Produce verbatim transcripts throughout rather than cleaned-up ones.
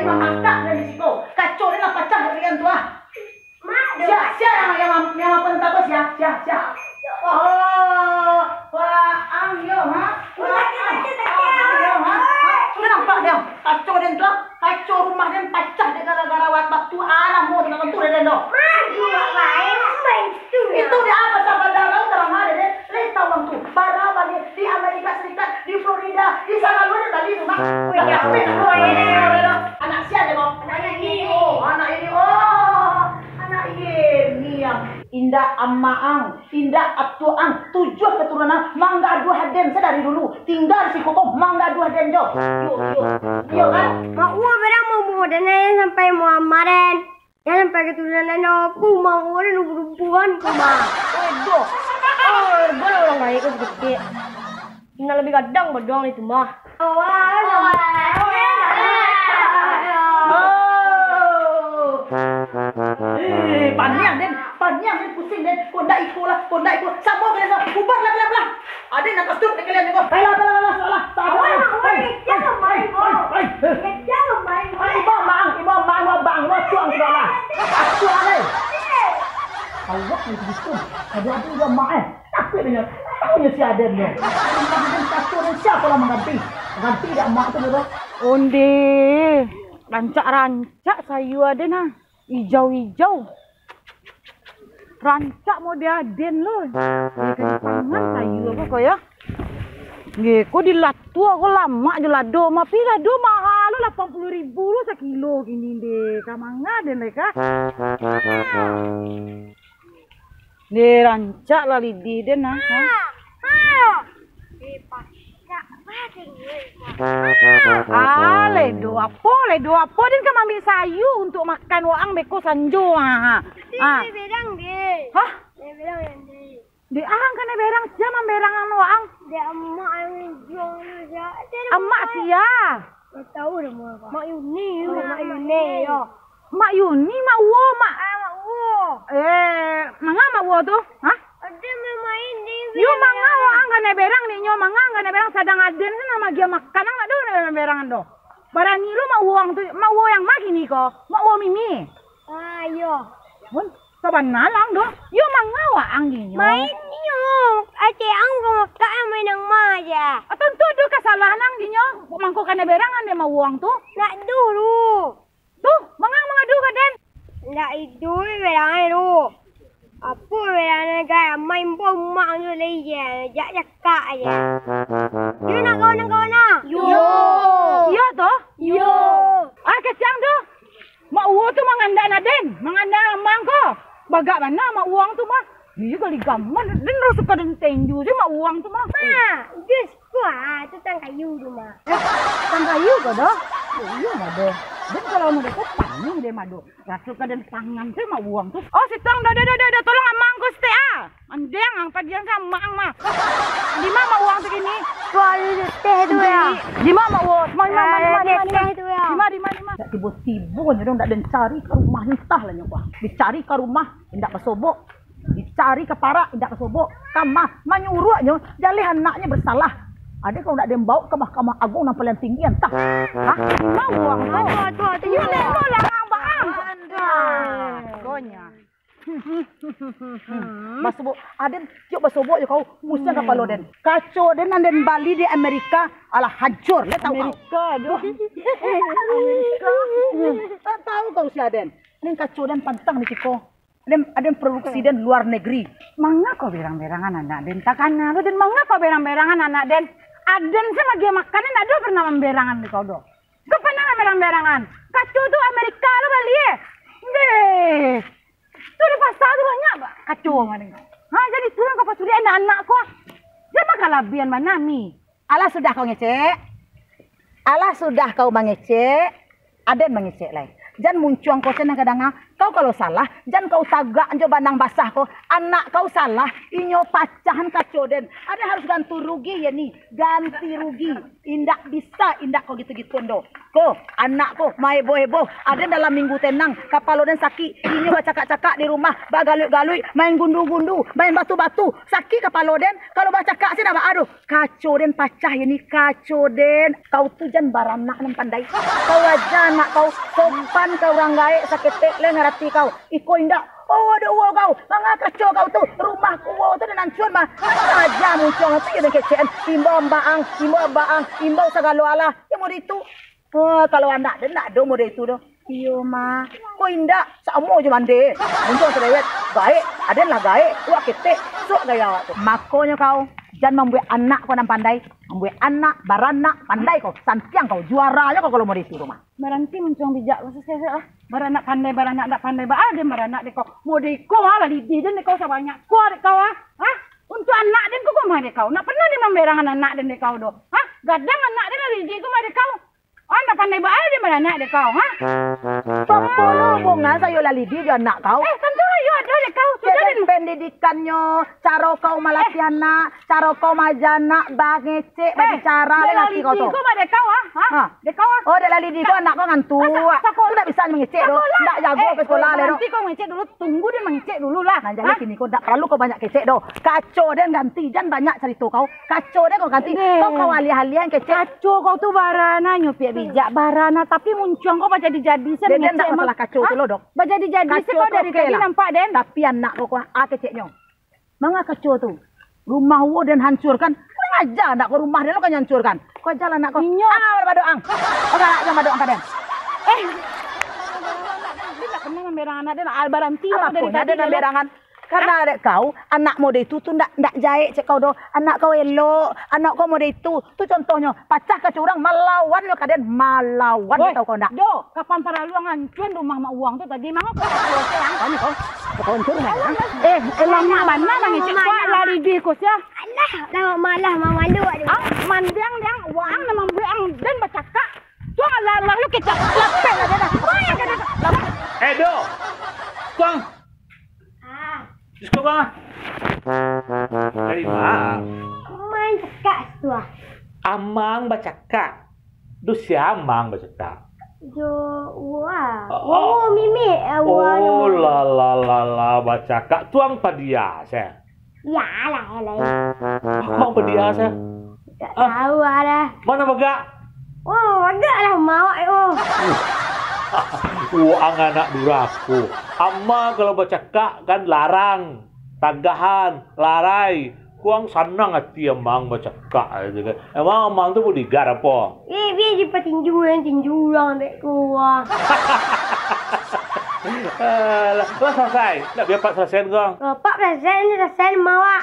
Mamakak dari siko. Kaco ni lah pacah dari tu ah. Sia, sia yang, yang, yang apa entah apa, sia, sia, sia. Oh, Waang yo, ha? Waang yo, ha? Ha? Sudah nampak dia? Kaco den tu ah. Kaco rumah den pacah dek gara-gara wat-, batu anak mo tu, tu den tu. Itu dia apa sabar darah dalam hari den. Lai tahu ang tu. Bara bali di Amerika Serikat, di Florida, di sana lu den bali rumah. Udah capek nak keluar ini. Anak sia dia, Bang? Anak ini. Oh, anak ini. Oh, anak ini yang indak amak ang. Indak atuak ang, tujuah katurunan manggaduah den sadari dulu. Tingga di siko ko manggaduah den jo. Yo, yo. Yo kan? Mak Uwa berang mau bawa dana yang sampai Muhammad den. Yang sampai katurunan den aku, Mak Uwa den rubuh-rubuhan tu, Mak. Edo. Oh, boleh orang baik kau sedikit. Nak lebih gadang badan itu mah. Oh. Eh, paniang den, paniang den, pusing den. Kondak iko lah, kondak iko. Samo kalian lah. Bubar lah, lah, lah. Aden nak kasut dek kalian ni ko. Ayolah, ayolah, ayolah, ayolah. Sabar. Hai, hai, hai, hai, hai. Ibo mang, ibo mang, ibo bang, ibo tuang sudah lah. Tuang, eh. Awak ni begitu. Ada apa juga mak, eh? Takut dengan tahunya si Aden tu. Rumah Aden kacau dan siapa lah mengganti? Ganti dak mak tu, bro? Onde, rancak-rancak sayua Aden ah. Ijau-ijau. Rancak model Aden lo. Dia kan pangan sayua apa kau ya? Nggih, ko di latua ko lamak jo lado, tapi lado mahal lo, lapan puluh ribu lo sakilo kini deh. Ka manga den lai ka? Deh, rancak lah lidih den nah. Ha? Ha. Deh, pacak lah den, weh. Ah, ledo apo, ledo apo den ka mambik sayu untuak makan waang beko sanjo. Ha, ha. Tapi Ah. Deh berang deh. Hah? Deh berang deh. Dek ang kanai berang, sia mamberangan waang? Dek amak yang juang tu, sia. Amak sia? Ndak tahu dah, Mak. Mak Yuni, Mak Yuni, yo. Mak Yuni, Mak Uwo, Mak. Ah, Mak Uwo. Eh, manga Mak Uwo tu? Hah? Ada main-main di Yo, manga waang kanai berang ni, nyo manga kanai berang sadang Aden tu nama dia makan, ang nak tahu nak berang tu. Barani lo Mak Uwo ang tu, Mak Uwo yang ma kini ko? Mak Uwo Mimi. Ah, iyo. Mun, sabana lang doh. Yo manga waang dinyo. Main nyo. Aceh ang ka makak main ang ma aja. Atau tu ado kasalahan ang dinyo. Mangko kanai berangan dek Mak Uwo ang tu. Nak dulu. Tu, manga mangadu ka den. Ndak iduik berangan tu. Apo berangan ka main bom mak tu lai je. Jak cakak aja. Yo nak kawan-kawan ah. Yo. Iyo tu. Yo. Ah, kasiang tu. Mak Uwo tu mangandak na den, mangandak amang ko. Bagak bana Mak Uwo ang tu mah. Iyo gali gaman, den rasa ka den tenju se Mak Uwo ang tu mah. Ma, jus ko ah, tu tang kayu tu mah. Eh, tang kayu ko doh? Iyo mah doh. Den kalau mah doh, ko panih den mah doh. Rasa ka den tangan se Mak Uwo ang tu. Oh, sitang doh, doh, doh, doh, doh, tolong amang ko sitek ah. Mandeng ang padiang sama ang mah. Di ma Mak Uwo ang tu kini? Tu ado teh tu ya. Di ma Mak Uwo? Di ma, di ma, di ma, di ma, di ma? Teh tu ya. Di ma, di ma, di ma? Dak tibo-tibo nyo dong, dak den cari ka rumah, entah lah nyo bah. Dicari ka rumah, indak basobok. Dicari ka parak, indak basobok. Ka ma, manyuruaknyo, jaleh anaknyo bersalah. Ado kalau ndak den baok ka Mahkamah Agung nan paling tinggi, entah. Hah? Di ma Mak Uwo ang tu? Aduh, aduh, aduh. Iyo, nemo lah ang ba ang. Ah, konyo. Hmm, basobok. Aden, tiok basobok jo kau, pusiang kapalo den. Kaco den nan den bali di Amerika, alah hancur, lai tahu kau. Amerika, aduh. Amerika. Tak tahu kau si Aden. Aden kaco den pantang di siko. Aden, aden produksi den luar negeri. Manga kau berang-berangan anak den? Takana lo den, manga kau berang-berangan anak den? Aden se magiah makan, den ado pernah mamberangan di kau doh. Kau pernah mamberang-berangan? Kaco tu Amerika lo bali eh. Deh. Tu di pasa tu banyak ba-, kaco mah ni. Ha, jadi tu nan ka pacuri anak-anak ko. Jan bakalabihan bana, Mi. Alah sudah kau ngecek. Alah sudah kau mangecek. Aden mangecek lai. Jan muncuang ko se nan ka danga. Kau kalau salah, jan kau tagak jo banang basah ko. Anak kau salah, inyo pacahan kaco den. Aden harus ganti rugi, yo ni. Ganti rugi. Indak bisa, indak kau gitu-gituan do. Ko, anak ko, maheboh-heboh. Aden dalam minggu tenang, kapalo den sakik. Inyo bacakak-cakak di rumah, bagaluik-galuik, main gundu-gundu, main batu-batu. Sakik kapalo den, kalau bacakak se ndak baa doh. Kaco den pacah ini, kaco den. Kau tu jan baranak nan pandai. Kau aja anak kau, sopan ka urang gaek saketek lai ngarati kau. Iko indak. Oh, ado uwo kau. Manga kaco kau tu. Rumah kuwo tu nan ancua mah. Aja muncuang tu yo den kecekan. Imbau ambaang, imbau ambaang, imbau sagalo alah. Yo model itu. Oh, kalau anak den ndak ado model itu doh. Iyo mah. Ko indak, samo jo mande. Muncuang cerewet. Gaek, aden lah gaek. Wak ketek. Suak gaya awak tu. Makonyo kau, jan mambuek anak ko nan pandai. Mambuek anak, baranak, pandai kau. Santiang kau, juaranyo kau kalau model itu tu mah. Baranti muncuang bijak ko, sesek lah. Baranak pandai, baranak ndak pandai, baa den baranak dek kau. Model iko mah lah lidih den dek kau sabanyak ko dek kau, ah. Hah? Untuak anak den ko, ko mah dek kau. Ndak pernah den mamberangan anak den dek kau doh. Hah? Gadang anak den lah lidih ko mah dek kau. Ah, ndak pandai baa den baranak dek kau, hah? Apo lo hubungan sayo lah lidih jo anak kau? Eh, tantu lah yo ado dek kau. Sudah den. Pendidikannyo, caro kau malatih anak, caro kau maaja anak, bangecek, babicara, lah lidih kau tu. Ko mah dek kau, ah? Hah? Dek kau, ah? Oh, dek lah lidih ko anak kau ngantuak. Sakolah. Tu ndak bisa mangecek doh. Sakolah. Ndak jago ke sekolah lai doh. Nanti kau mangecek dulu, tunggu den mangecek dulu lah. Nah, jadi kini ko ndak paralu kau banyak kecek doh. Kaco den ganti, jan banyak carito kau. Kaco den kau ganti. Kau, kau aliah-aliah kecek. Kaco kau tu barana nyo piak bijak, barana, tapi muncuang kau bajadi-jadi se mangecek. Ndak masalah kaco tu lo doh. Bajadi-jadi se kau dari tadi nampak den. Tapi anak kau, kau a keceknyo. Manga kaco tu. Rumah wo den hancurkan. Kurang aja anak ko, rumah den lo kan hancurkan. Kau aja lah anak ko. Inyo. Ah, badoang. Kau galak jan badoang ka den. Eh. Den ndak pernah mamberang anak den, ah, baranti lah dari tadi den mamberangan. Karena dek kau, anak model itu tu ndak, ndak jahek cek kau doh. Anak kau elok, anak kau model itu. Tu contohnyo, pacah kaco urang malawan nyo ka den, malawan. Woi, tau kau ndak? Jo, kapan paralu ang ancuan rumah mak uang tu tadi, manga kau kaco se ang? Kami kau, kau hancur rumah. Eh, eh, lamak bana mangecek, kuak lah lidih ko sia. Alah, lamak malah mamalu. Ah, mandiang diang, waang nan mambuek ang den bacakak. Tuang lah, lah lu kecak lapeh aja dah. Woi, ada dah. Eh, Do. Tuang. Ah. Disko bang ah. Dari ma? Main cakak situ ah. Amang bacakak. Duh, sia amang bacakak? Jo, wah. Oh, oh, mimik, eh, wah, oh, lah, lah, lah, lah, bacakak. Tuang padia, sia. Iyalah, iyalah. Amang padia, sia. Tak tahu lah. Mana bagak? Oh, bagak lah, mawak, oh. Waang anak durako. Amang kalau bacakak kan larang, tagahan, larai. Kuang sanang ati amang bacakak aja kan. Emang amang tu bodyguard apo? Eh, biar je patinju yang tinju urang dek kuang. Alah, lah salasai. Nak biar Pak salasaian ko. Oh, Pak salasaian ni salasaian mawak.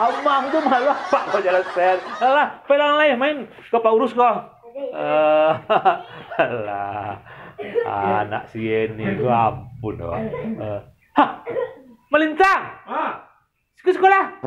Amang tu malah Pak ko salasaian. Alah, pelang lai main. Ko Pak urus ko. Eh, alah. Anak si Yeni ko ampun doh. Eh, ha! Malintang! Ha! Siko sikolah.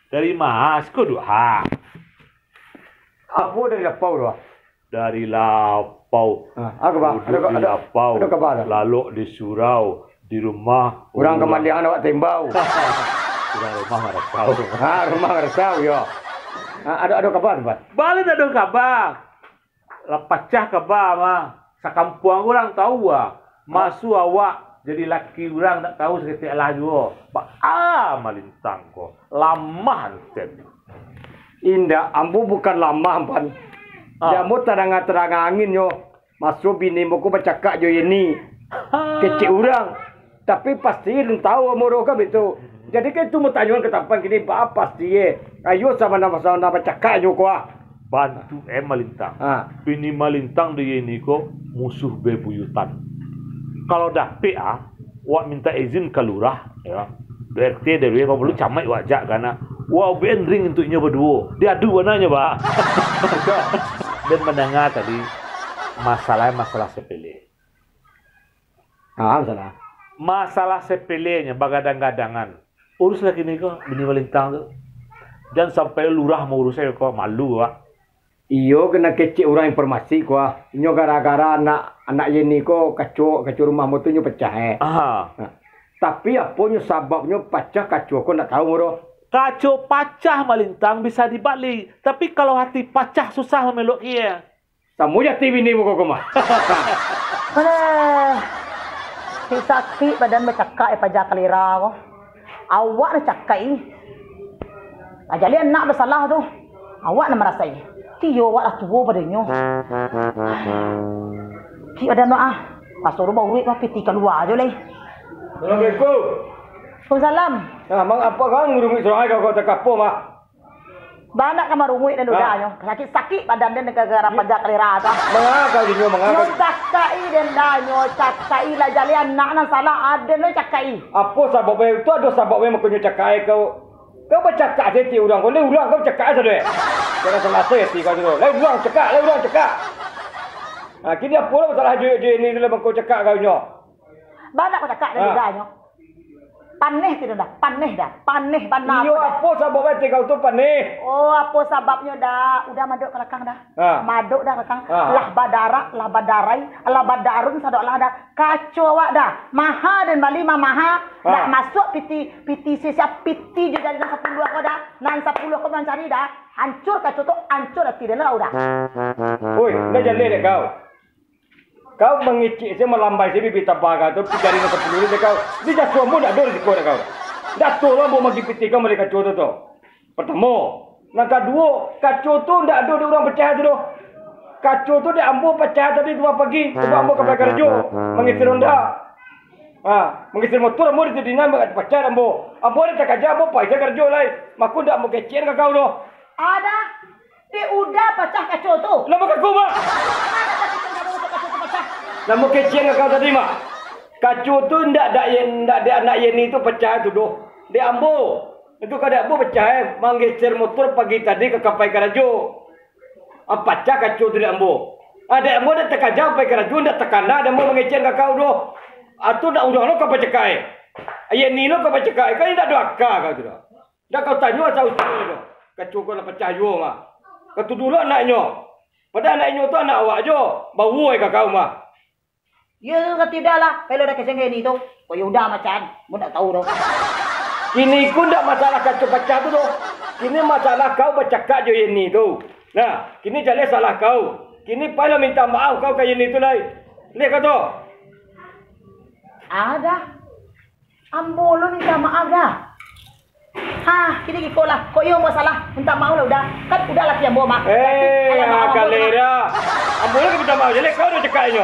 Dari ma siko duo ha? Apo dari lapau tu? Dari lapau. Ha, ah, kaba? Duduk di lapau. Ado kaba? Lalok di surau, di rumah urang kamandiangan awak tembau. Urang rumah marasau. Ha, rumah marasau, yo. Ha, ado, ado kaba tu, Pak? Balen ado kaba. Lah pacah kaba mah. Sakampuang urang tahu ah. Masu awak jadi laki urang ndak tahu saketek lah juo. Baa malintang ko. Lamah anten. Indak, ambo bukan lamah, Pan. Ah. Di ambo tadanga-tadanga angin nyo. Maso bini ambo ko bacakak jo Yeni. Ha. Kecek urang. Tapi pasti alun tahu ambo doh kan itu. Jadi kan itu mau tanyoan ka Tampan kini, ba pasti eh. Ayo sama-sama bacakak jo ko ah. Bantu eh Malintang. Ha. Bini Malintang di ini ko musuh bebuyutan. Kalau dapek ah, wak minta izin ka lurah, ya. D R T, D R W, kalau perlu camaik wak jak kana. Wak buek ring untuak inyo baduo. Diadu bana nyo, Pak. Dan mandanga tadi, masalah, masalah sepele. Ah, masalah. Masalah sepele nyo, bagadang-gadangan. Uruslah kini ko, bini Malintang tu. Jan sampai lurah maurusi ko, malu awak. Iyo, kena kecek urang informasi ko ah. Inyo gara-gara anak, anak Yeni ko kaco, kaco rumah mo tu nyo pacah eh. Aha. Nah, tapi apo nyo sababnyo pacah kaco ko ndak tahu mo doh. Kaco pacah malintang bisa dibali, tapi kalau hati pacah susah mamelok kie. Samo jo ati bini muko ko mah. Alah, sakik-sakik badan bacakak eh paja kalera ko. Awak nan cakak ih. Ajali anak basalah tu. Awak nan marasai. Tiyo awak lah tuo padonyo. Sakik badan tu ah. Paso tu bauruik mah piti kalua jo lai. Assalamualaikum. Waalaikumsalam. Nah, mang apo kau ngurunguik surang ai kau, kau takapo mah? Banyak ka marunguik den udahnyo. Sakik-sakik badan den gara-gara paja kalera tu. Mangakau dinyo, mangakau. Nyo cakak i den dah, nyo cakak i lah jali anak nan salah, aden lo cakak i. Apo sabab bae tu, ado sabab bae mako nyo cakak i kau. Kau bacakak setiap urang kau, ni urang kau cakak sado eh. Jangan salasai ati kau tu. Lai urang cakak, lai urang cakak. Ha, kini apo lah masalah jo, jo ini tu lah mangko cakak kau nyo. Banyak kau cakak dari udahnyo. Paneh tu dah, paneh dah, paneh bana. Iyo, apo sabab ati kau tu paneh? Oh, apo sababnyo dah? Udah madok ka lakang dah. Ha. Madok dah ka lakang. Ha. Lah badarak, lah badarai, lah badarun sadok lah dah. Kaco awak dah. Maha den bali mah maha. Ha. Dak masuak piti, piti sia-sia piti jo jari nan sapuluah ko dah. Nan sapuluah ko mancari dah. Hancur kaco tu, hancur ati den lah udah. Oi, lah jaleh dek kau. Kau mangecek se, malambai se bibia taba kau tu, pijari nan sapuluah se kau. Di jatuah ambo ndak ado risiko dek kau. Ndak ado lah ambo magi piti kau maliek kaco tu, tu. Partamo. Nan kaduo, kaco tu ndak ado dek urang pacah tu doh. Kaco tu dek ambo pacah tadi tu pagi, sabab ambo ka pai karajo, mangisi ronda. Ha, mangisi motor ambo di sinan pacah dek ambo. Ambo ado takaja, ambo pai se karajo lai. Mako ndak ambo kecekan ka kau doh. Ada. Dek Uda pacah kaco tu. Lah makaku, Mak. Lah mukecek ka kau tadi, Mak. Kaco tu ndak, ndak, ndak dek anak Yeni tu pacah tu doh. Dek ambo. Itu ka dek ambo pacah, eh. Manggeser motor pagi tadi ka, ka pai karajo. Ah, pacah kaco tu dek ambo. Ah, dek ambo ndak takaja pai karajo, ndak takana dek ambo mangecek ka kau doh. Atu ndak urang lo ka pacakak, eh. Yeni lo ka pacakak, eh. Kan ndak ado aka kau tu doh. Dak kau tanyo asa ucai tu. Kaco ko lah pacah juo mah. Kau tuduah lo anaknyo. Padahal anaknyo tu anak awak jo. Bawo ai ka kau mah. Iyo tu katidak lah. Kalau dah keseng Yeni tu. Kok yo Uda macam, mun dak tahu tu. Kini ko ndak masalah kaco pacah tu doh. Kini masalah kau bacakak jo Yeni tu. Nah, kini jaleh salah kau. Kini pailah minta maaf kau ka Yeni tu lai. Leh kato. Ada. Ambo lo minta maaf dah. Hah, kini giko lah. Kok iyo ambo salah, minta maaf lah Uda. Kan Uda laki ambo mah. Eh, alamak, ambo kalera. Ambo lo minta maaf, jaleh kau dah cakak inyo.